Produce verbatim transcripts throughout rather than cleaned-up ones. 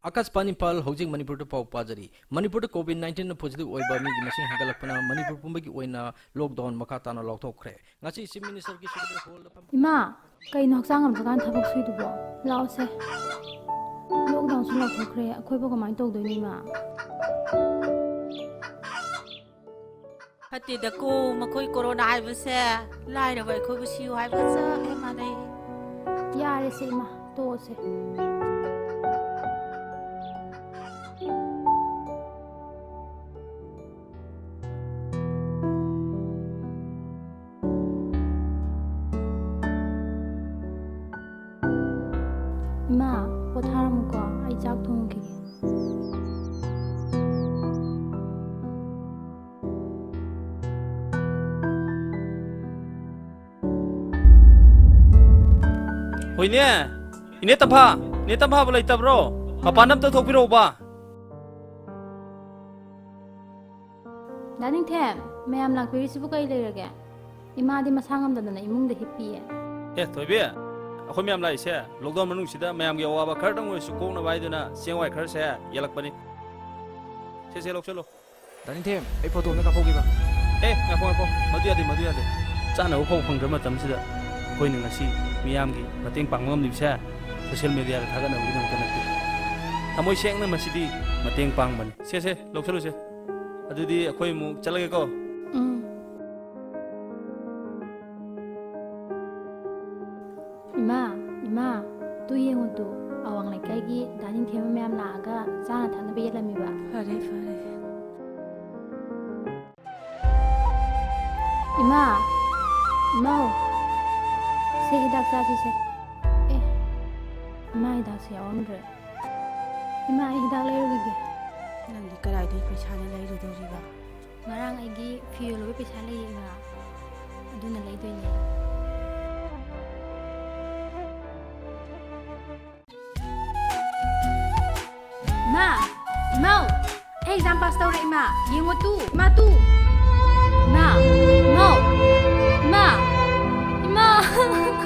ꯑꯀꯥꯁꯕꯥꯅꯤ ꯏꯝꯐꯥꯜ, ꯍꯧꯖꯤꯛ ꯃꯅꯤꯄꯨꯔꯗ ꯄꯥꯎ ꯄꯥꯖꯔꯤ꯫ ꯃꯅꯤꯄꯨꯔꯗ COVID nineteen positive ꯑꯣꯏꯕ ꯃꯤꯒꯤ ꯃꯁꯤꯡ ꯍꯦꯟꯒꯠꯂꯛꯄꯅ ꯃꯅꯤꯄꯨꯔ ꯄꯨꯝꯕꯒꯤ ꯑꯣꯏꯅ lockdown ꯃꯈꯥ ꯇꯥꯅ ꯂꯥꯎꯊꯣꯛꯈ꯭ꯔꯦ꯫ ꯉꯁꯤ Chief Minister ꯒꯤ Secretariat Hall ꯗ ꯐꯝ- ꯏꯃꯥ, ꯀꯩꯅꯣ ꯍꯛꯆꯥꯡ ꯉꯝꯗ꯭ꯔꯀꯥꯟꯗ ꯊꯕꯛ ꯁꯨꯏꯗꯨꯕꯣ? ꯂꯥꯛꯑꯣꯁꯦ꯫ Lockdown ꯁꯨ ꯂꯥꯎꯊꯣꯛꯈ꯭ꯔꯦ, ꯑꯩꯈꯣꯏꯕꯨ ꯀꯃꯥꯏꯅ ꯇꯧꯗꯣꯏꯅꯣ, ꯏꯃꯥ? ꯐꯠꯇꯦꯗꯀꯣ, ꯃꯈꯣꯏ ꯀꯣꯔꯣꯅꯥ ꯍꯥꯏꯕꯁꯦ ꯂꯥꯏꯔꯕ ꯑꯩꯈꯣꯏꯕꯨ ꯁꯤꯌꯨ ꯍꯥꯏꯕꯒ ꯆꯞ ꯍꯦꯛ ꯃꯥꯟꯅꯩ꯫ ꯌꯥꯔꯦꯁꯦ ꯏꯃꯥ, ꯇꯣꯛꯑꯁꯦ꯫ ꯏꯃꯥ, ꯄꯣꯊꯥꯔꯝꯃꯨꯀꯣ, ꯑꯩ ꯆꯥꯛ ꯊꯣꯡꯈꯤꯒꯦ꯫ ꯍꯣꯏꯅꯦ, ꯏꯅꯦ ꯇꯝꯐꯥ, ꯏꯅꯦ ꯇꯝꯐꯥꯕꯨ ꯂꯩꯇꯕ꯭ꯔꯣ? ꯃꯄꯥꯟꯗ ꯑꯝꯇ ꯊꯣꯛꯄꯤꯔꯛꯎꯕ꯫ ꯗꯥ ꯅꯤꯡꯊꯦꯝ, ꯃꯌꯥꯝ ꯂꯥꯛꯄꯤꯔꯤꯁꯤꯕꯨ ꯀꯔꯤ ꯂꯩꯔꯒꯦ? ꯏꯃꯥꯗꯤ ꯃꯁꯥ ꯉꯝꯗꯗꯅ ꯏꯃꯨꯡꯗ ꯍꯤꯞꯄꯤꯌꯦ꯫ ꯑꯦ, ꯊꯣꯏꯕꯤ, ꯑꯩꯈꯣꯏ ꯃꯌꯥꯝ ꯂꯥꯛꯏꯁꯦ lockdown ꯃꯅꯨꯡꯁꯤꯗ ꯃꯌꯥꯝꯒꯤ ꯑꯋꯥꯕ ꯈꯔꯗꯪ ꯑꯣꯏꯔꯁꯨ ꯀꯣꯛꯅꯕ ꯍꯥꯏꯗꯨꯅ ꯆꯦꯡ ꯍꯋꯥꯏ ꯈꯔꯁꯦ ꯌꯦꯜꯂꯛꯄꯅꯤ꯫ ꯁꯦ, ꯁꯦ, ꯂꯧꯁꯜꯂꯣ꯫ ꯗꯥ ꯅꯤꯡꯊꯦꯝ, ꯑꯩ photo ꯑꯝꯇ ꯀꯥꯞꯍꯧꯒꯦꯕ꯫ ꯑꯦ, ꯉꯥꯏꯈꯣ, ꯉꯥꯏꯈꯣ꯫ ꯃꯗꯨ ꯌꯥꯗꯦ, ꯃꯗꯨ ꯌꯥꯗꯦ꯫ ꯆꯥꯅꯕ ꯐꯥꯎ ꯐꯪꯗ꯭ꯔ ꯃꯇꯝꯁꯤꯗ ꯑꯩꯈꯣꯏꯅ ꯉꯁꯤ ꯃꯤꯌꯥꯝꯒꯤ ꯃꯇꯦꯡ ꯄꯥꯡꯕ ꯉꯝꯂꯤꯕꯁꯦ social media ꯗ ꯊꯥꯒꯠꯅꯕꯒꯤꯗꯃꯛꯇ ꯅꯠꯇꯦ꯫ ꯊꯃꯣꯏ ꯁꯦꯡꯅ ꯃꯁꯤꯗꯤ ꯃꯇꯦꯡ ꯄꯥꯡꯕꯅꯤ꯫ ꯁꯦ, ꯁꯦ, ꯂꯧꯁꯜꯂꯨꯁꯦ꯫ ꯑꯗꯨꯗꯤ ꯑꯩꯈꯣꯏ ꯑꯃꯨꯛ ꯆꯠꯂꯒꯦꯀꯣ꯫ ꯎꯝ꯫ ꯏꯃꯥ, ꯏꯃꯥ, ꯇꯨ ꯌꯦꯡꯉꯨ ꯇꯨ, ꯑꯋꯥꯡ ꯂꯩꯀꯥꯏꯒꯤ ꯗꯥ ꯅꯤꯡꯊꯦꯝꯕ ꯃꯌꯥꯝ ꯂꯥꯛꯑꯒ ꯆꯥꯅ ꯊꯛꯅꯕ ꯌꯦꯜꯂꯝꯃꯤꯕ꯫ ꯐꯔꯦ, ꯐꯔꯦ꯫ ꯏꯃꯥ, ꯏꯃꯥꯎ, ꯁꯦ ꯍꯤꯗꯥꯛ ꯆꯥꯁꯤꯁꯦ꯫ ꯑꯦ, ꯏꯃꯥ ꯍꯤꯗꯥꯛꯁꯦ ꯌꯥꯎꯔꯝꯗ꯭ꯔꯦ꯫ ꯏꯃꯥ, ꯑꯩ ꯍꯤꯗꯥꯛ ꯂꯩꯔꯨꯈꯤꯒꯦ꯫ ꯅꯪꯗꯤ ꯀꯗꯥꯏꯗꯒꯤ ꯄꯩꯁꯥꯅ ꯂꯩꯔꯨꯗꯧꯔꯤꯕ? ꯉꯔꯥꯡ ꯑꯩꯒꯤ ꯐꯤ ꯌꯣꯜꯂꯨꯕꯒꯤ ꯄꯩꯁꯥ ꯂꯩꯌꯦ, ꯏꯃꯥ꯫ ꯑꯗꯨꯅ ꯂꯩꯗꯣꯏꯅꯦ꯫ ꯏꯃꯥ! ꯏꯃꯥꯎ! ꯑꯩ exam pass ꯇꯧꯔꯦ, ꯏꯃꯥ! ꯌꯦꯡꯉꯣ ꯇꯨ! ꯏꯃꯥ, ꯇꯨ! ꯏꯃꯥ! ꯏꯃꯥꯎ! ꯏꯃꯥ! ꯏꯃꯥ! ꯏꯃꯥ!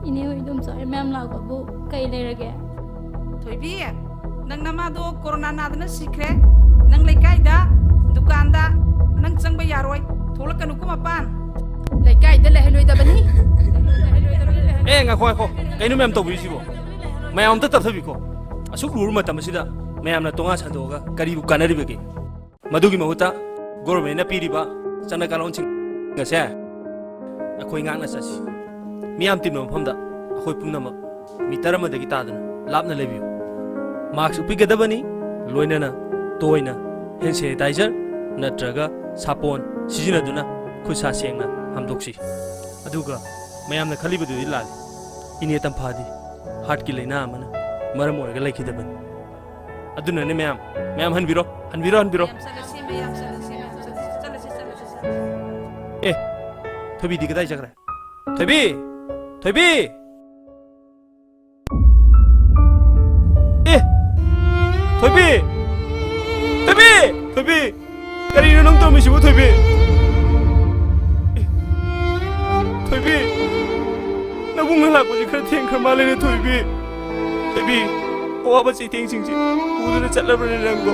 ꯏꯅꯦ ꯍꯣꯏ, ꯏꯗꯣꯝꯆꯥ ꯍꯣꯏ ꯃꯌꯥꯝ ꯂꯥꯛꯄꯕꯨ ꯀꯩ ꯂꯩꯔꯒꯦ? ꯊꯣꯏꯕꯤ, ꯅꯪ ꯅꯃꯥꯗꯣ ꯀꯣꯔꯣꯅꯥ ꯅꯥꯗꯅ ꯁꯤꯈ꯭ꯔꯦ꯫ ꯅꯪ ꯂꯩꯀꯥꯏꯗ, ꯗꯨꯀꯥꯟꯗ ꯅꯪ ꯆꯪꯕ ꯌꯥꯔꯣꯏ꯫ ꯊꯣꯛꯂꯛꯀꯅꯨꯀꯣ ꯃꯄꯥꯟ꯫ ꯂꯩꯀꯥꯏꯗ ꯂꯩꯍꯜꯂꯣꯏꯗꯕꯅꯤ꯫ ꯑꯦ, ꯉꯥꯏꯈꯣ, ꯉꯥꯏꯈꯣ꯫ ꯀꯩꯅꯣ ꯃꯌꯥꯝ ꯇꯧꯕꯤꯔꯤꯁꯤꯕꯣ? ꯃꯌꯥꯝ ꯑꯝꯇ ꯇꯞꯊꯕꯤꯀꯣ꯫ ꯑꯁꯨꯛ ꯂꯨꯔꯕ ꯃꯇꯝ ꯑꯁꯤꯗ ꯃꯌꯥꯝꯅ ꯇꯣꯉꯥꯟ ꯁꯟꯗꯣꯛꯑꯒ ꯀꯔꯤꯕꯨ ꯀꯥꯟꯅꯔꯤꯕꯒꯦ? ꯃꯗꯨꯒꯤ ꯃꯍꯨꯠꯇ ꯒꯣꯔꯃꯦꯟꯅ ꯄꯤꯔꯤꯕ ꯆꯠꯅ ꯀꯥꯡꯂꯣꯟꯁꯤꯡ ꯑꯁꯦ ꯑꯩꯈꯣꯏ ꯉꯥꯛꯅ ꯆꯠꯁꯤ꯫ ꯃꯤꯌꯥꯝ ꯇꯤꯟꯕ ꯃꯐꯝꯗ ꯑꯩꯈꯣꯏ ꯄꯨꯝꯅꯃꯛ ꯃꯤꯇꯔ ꯑꯃꯗꯒꯤ ꯇꯥꯗꯅ ꯂꯥꯞꯅ ꯂꯩꯕꯤꯌꯨ꯫ ꯃꯥꯛꯁ ꯎꯞꯄꯤꯒꯗꯕꯅꯤ, ꯂꯣꯏꯅꯅ ꯇꯣꯏꯅ ꯍꯦꯟ ꯁꯦꯅꯤꯇꯥꯏꯖꯔ ꯅꯠꯇ꯭ꯔꯒ ꯁꯥꯄꯣꯟ ꯁꯤꯖꯤꯟꯅꯗꯨꯅ ꯈꯨꯠ ꯁꯥ ꯁꯦꯡꯅ ꯍꯥꯝꯗꯣꯛꯁꯤ꯫ ꯑꯗꯨꯒ ꯃꯌꯥꯝꯅ ꯈꯜꯂꯤꯕꯗꯨꯗꯤ ꯂꯥꯜꯂꯤ꯫ ꯏꯅꯦ ꯇꯝꯐꯥꯗꯤ ꯍꯥꯔꯠꯀꯤ ꯂꯥꯏꯅꯥ ꯑꯃꯅ ꯃꯔꯝ ꯑꯣꯏꯔꯒ ꯂꯩꯈꯤꯗꯕꯅꯤ꯫ ꯑꯗꯨꯅꯅꯦ ꯃꯌꯥꯝ, ꯃꯌꯥꯝ ꯍꯟꯕꯤꯔꯣ, ꯍꯟꯕꯤꯔꯣ, ꯍꯟꯕꯤꯔꯣ꯫ ꯃꯌꯥꯝ ꯆꯠꯂꯁꯤ, ꯃꯌꯥꯝ ꯆꯠꯂꯁꯤ, ꯃꯌꯥꯝ ꯆꯠꯂꯁꯤ, ꯆꯠꯂꯁꯤ, ꯆꯠꯂꯁꯤ꯫ ꯑꯦ, ꯊꯣꯏꯕꯤꯗꯤ ꯀꯗꯥꯏ ꯆꯠꯈ꯭ꯔꯦ? ꯊꯣꯏꯕꯤ! ꯊꯣꯏꯕꯤ! ꯑꯦ! ꯊꯣꯏꯕꯤ! ꯊꯣꯏꯕꯤ! ꯊꯣꯏꯕꯤ! ꯀꯔꯤꯅꯣ ꯅꯪ ꯇꯧꯔꯝꯃꯤꯁꯤꯕꯨ, ꯊꯣꯏꯕꯤ? ꯑꯦ! ꯊꯣꯏꯕꯤ! ꯅꯕꯨꯡꯅ ꯂꯥꯛꯄꯁꯤ ꯈꯔ ꯊꯦꯡꯈ꯭ꯔ ꯃꯥꯜꯂꯦꯅꯦ, ꯊꯣꯏꯕꯤ꯫ ꯊꯣꯏꯕꯤ, ꯑꯋꯥꯕ ꯆꯩꯊꯦꯡꯁꯤꯡꯁꯤ ꯄꯨꯗꯨꯅ ꯆꯠꯂꯕ꯭ꯔꯅꯦ ꯅꯪꯕꯣ?